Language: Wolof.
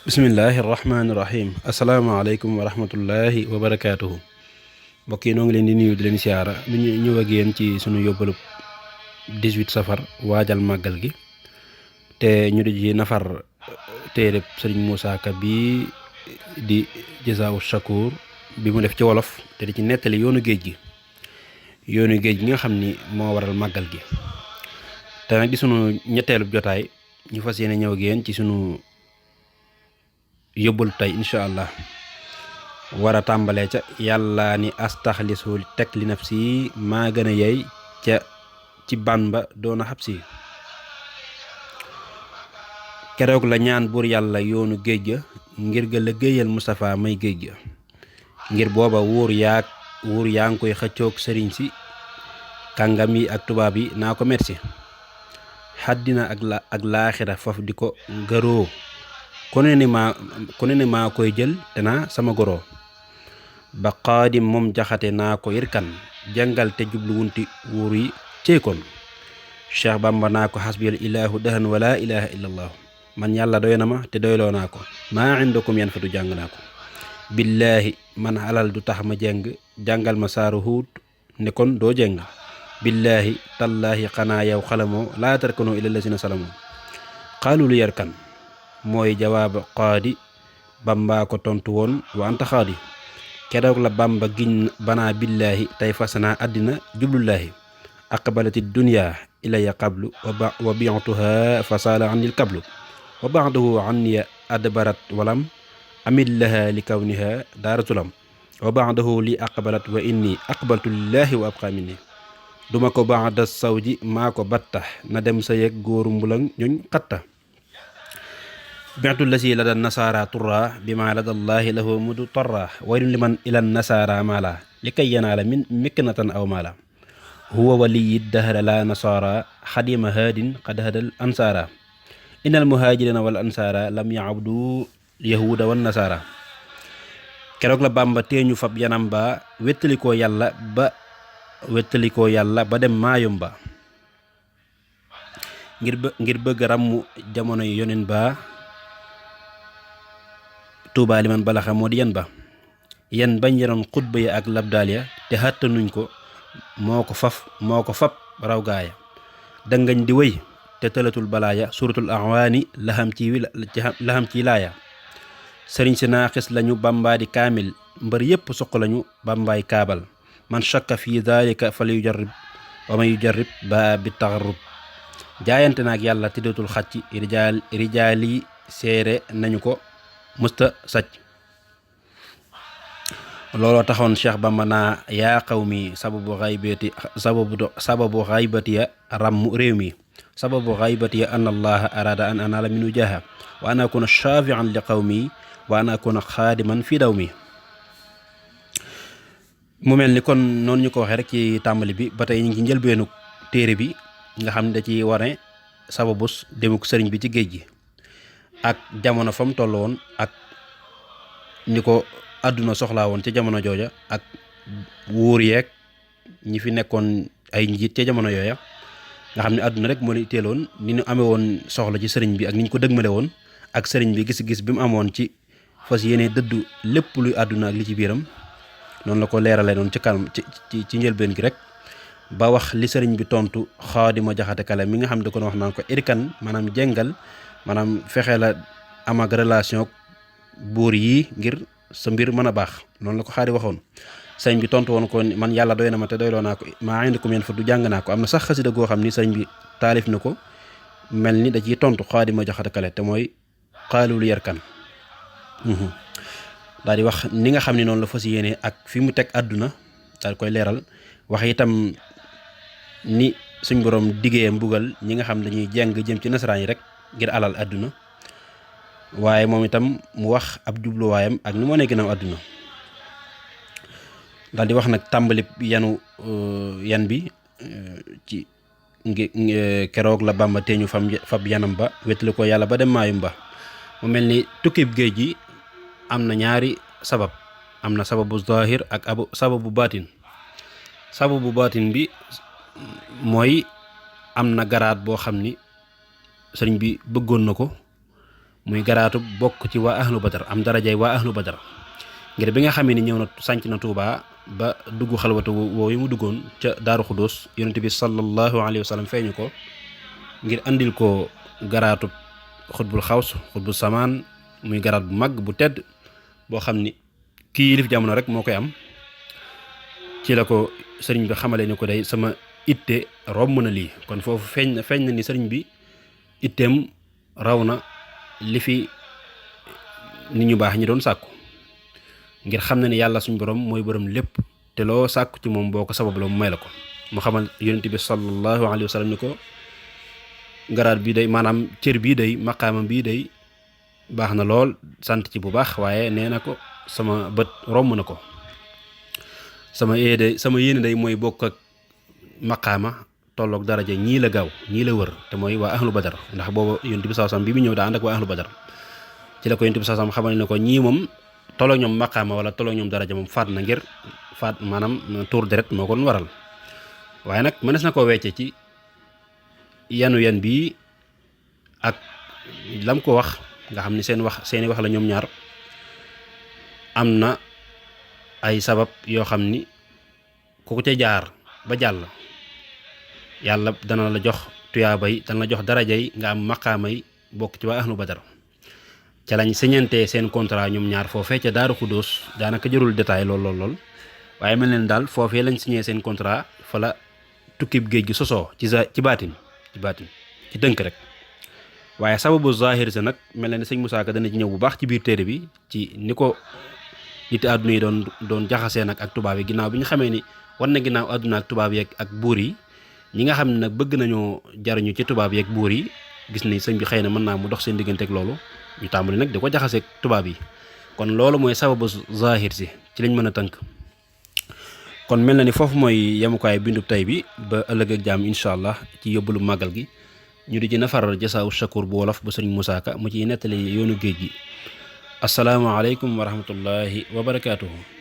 bismillahi rahmaani rahim asalaamaaleykum wa rahmatullahi wa barakaatuhu mbokk yi noo ngi leen di nuyu di leen siyaara ñu ñëw ak yéen ci sunu yóbbalub 18 safar waajal màggal gi te ñu di ci nafar téereb sëriñ Moussa Ka bi di Jazaawu Shakuur bi mu def ci wolof te di ci nettali yoonu géej gi nga xam ni moo waral màggal gi te nag di sunu ñetteelub jotaay ñu fas yéene ñëw ak yéen ci sunu yóbbalu tey incha allah war a tàmbalee ca yàlla ni astaxlisu teg li nafsi maa gën a yey ca ci ban ba doona xab si keroog la ñaan buur yàlla yoonu géej ga ngir ga liggéeyal Moustapha may géej ga ngir booba wuur yaa ngi koy xëccoog sëriñ si kàngam yi ak tubaab yi naa ko merci xaddina ak laaxira faf di ko gëroo ku ne ni maa koy jël te naa sama goro ba xaadim moom jaxate naa ko yërkan jàngal te jublu wunti wuur yi ceekoon Cheikh Bamba naa ko xasbiyal ilaahu dahan wala ilaha illallah man yàlla doy na ma te doyloo naa ko maa indakum yan fatu jàng naa ko billaahi man alal du tax ma jeng jàngal ma saaru huut ne kon doo jeng billaahi tallaahi xanaa yow xalamoo laa tarkanu ila lazina salamoo xaalulu yarkan mooy jawaaba qaadi bamba ko tontu woon wa anta xaadi keroog la bamba giñ banaa billaahi tey fasanaa àddina jublullaahi aqbalati dunya ilaya qablu wa bi'tuha fasala anil qablu wa ba'dahu anniya adbarat walam amil laha li kawniha daaratulam wa ba'dahu li aqbalat wa inni aqbaltu lillahi wa abqa minni duma ko ba'da sawji maa ko batta na dem sa yeg góoru mbulang ñuñ xatta bi'tu lasi la da nasaara turra bi ma la dallaahi lahu mudu torra waylun liman ilan nasaara maala li kay yanaala min miknatan aw maala huwa waliyi dahra la nasaara xadima haadin qad hadal ansaara innal muhaajirina wal ansaara lam ya'budu yahuuda wan nasaara keroog la bàmba teeñu fab yanam ba wettalikoo yàlla ba dem maayom ba ngir bëgg ràmmu jamono yi yonen ba tuubaa liman balaxa moo di yan ba yan bañ yaroon xutba ya ak labdaal ya te xattanuñ ko moo ko fab raw gaaya dangañ di wéy te tëlatul balaaya suratul ahwaani laxam ci laaya sëriñ si naaxis lañu bàmbaa di kaamil mbër yépp suq lañu bàmbaay kaabal man shakka fi daalika fal yujarrib wa man yujarrib ba bi taxarrub jaayante naak yàlla tiddatul xacc rijaali seere nañu ko musta sàcc looloo taxoon Cheikh Bamba naa yaa qawmi sababu xaybatiya ràmm réew mi sababu xaybatiya an allaha arada an anala minu jaha wa an akuna shafian li qawmi wa an akuna xaadiman fi daw mi mu mel ni kon noonu ñu ko waxee rek ci tàmbali bi ba tey ñu ngi ci njëlbeenu téere bi nga xam ne da ci wane sababus demuk sëriñ bi ci géej gi ak jamono fa mu toll woon ak ni ko àdduna soxlaa woon ca jamono jooja ak wuur yeeg ñi fi nekkoon ay njiit ca jamono yooya nga xam ne àdduna rek moo leen teeloon ni ñu amee woon soxla ci sëriñ bi ak ni ñu ko dëgmale woon ak sëriñ bi gis-gis bi mu amoon ci fas yéene dëddu lépp luy àdduna ak li ci biiram noonu la ko leeralee noonu ci kanam ci njëlbeen gi rek ba wax li sëriñ bi tontu Xaadima Jaxate Kala mi nga xam ne da ko wax naan ko irkan maanaam jengal maanaam fexe la am ak relation buur yi ngir sa mbir mën a baax noonu la ko xaari waxoon sëñ bi tontu woon ko man yàlla doy na ma te doyloo naa ko maa indi ko meen fa du jàng naa ko am na sax xasida goo xam ni sëñ bi taalif na ko mel ni da ciy tontu Xaadima Jaxate Kala te mooy xaalulu yarkan daal di wax ni nga xam ne noonu la fas yéene ak fi mu teg àdduna daal koy leeral wax itam ni suñ borom diggee mbugal ñi nga xam dañuy jeng jëm ci nasaraan yi rek ngir alal àdduna waaye moom itam mu wax ab jubluwaayam ak ni moo ne ginnaaw àdduna daal di wax nag tàmbali yan bi ci keroog la Bàmba teeñu fab yanam ba wettali ko yàlla ba dem maayum ba mu mel ni tukkib géej gi am na ñaari sabab am na sababu zahir ak sababu baatin bi mooy am na garaat boo xam ni sëriñ bi bëggoon na ko muy garaatu bokk ci waa ahlu badar am darajay waa ahlu badar ngir bi nga xamee ni ñëw na sànc na Tuubaa ba dugg xalwatu woowu mu duggoon ca Daaru Xudóos yonent bi sallallahu alayhi wa sallam feeñu ko ngir andil ko garaatu xutbul xaws xutbul samaan muy garaat bu mag bu tedd boo xam ni kii yilif jamono rek moo koy am. ci la ko sëriñ bi xamale ni ko day sama itte romb na lii kon foofu feeñ na ni sëriñ bi itteem raw na li fi nit ñu baax ñi doon sàkku ngir xam na ni yàlla suñu borom mooy borom lépp te loo sàkku ci moom boo ko sabab la mu may la ko mu xamal yonent bi sallallahu alayhi wa sallam ni ko garaat bii day maanaam cër bii day maqaama bii day baax na lool sant ci bu baax waaye nee na ko sama bët romb na ko sama yéene day mooy bokk ak maqaama tolloog daraja ñii la gaaw ñii la wër te mooy waa ahlu badar ndax booba yonent bi sallallahu alayhi wasallam bi mu ñëw daa ànd ak waa ahlu badar ci la ko yonent bi sallallahu alayhi wasallam xamal ne ko ñii moom tolloog ñoom maqaama wala tolloog ñoom daraja moom faat na ngir faat maanaam tuur deret moo ko waral waaye nag mënees na koo wecce ci yan bii ak lam ko wax nga xam ni seeni wax la ñoom ñaar am na ay sabab yoo xam ni ku ko ca jaar ba jàll yàlla dana la jox tuyaabay dana la jox darajay nga am maqaamay bokk ci waa ahlu badar ca lañ siñantee seen contrat ñoom ñaar foofee ca Daaru Xudóos daanaka jërul détail lool waaye mel leen daal foofee lañ signé seen contrat fa la tukkib géej gi sosoo ci baatin ci dënk rek waaye sababu zahir sa nag mel na ni sëñ Moussa Ka dana ci ñëw bu baax ci biir téere bi ci ni ko nit àdduna yi doon jaxasee nag ak tubaab yi ginnaaw bi ñu xamee ni war na ginnaaw àdduna ak tubaab yeeg ak buur yi ñi nga xam ne nag bëgg nañoo jariñu ci tubaab yeeg buur yi gis ni sëñ bi xëy na mën naa mu dox seen diggante ak loolu ñu tàmbali nag di ko jaxaseeg tubaab yi kon loolu mooy sababu zahir si ci lañ mën a tënk kon mel na ni foofu mooy yemukaay bindub tay bi ba ëllëg ak jàmm incha allah ci yóbbalu màggal gi ñu di ci nafaral jasaawu shakur bu wolof bu sëriñ Moussa Ka mu ciy nettali yoonu géej gi asalaamaaleykum wa rahmatullahi wa barakaatuhu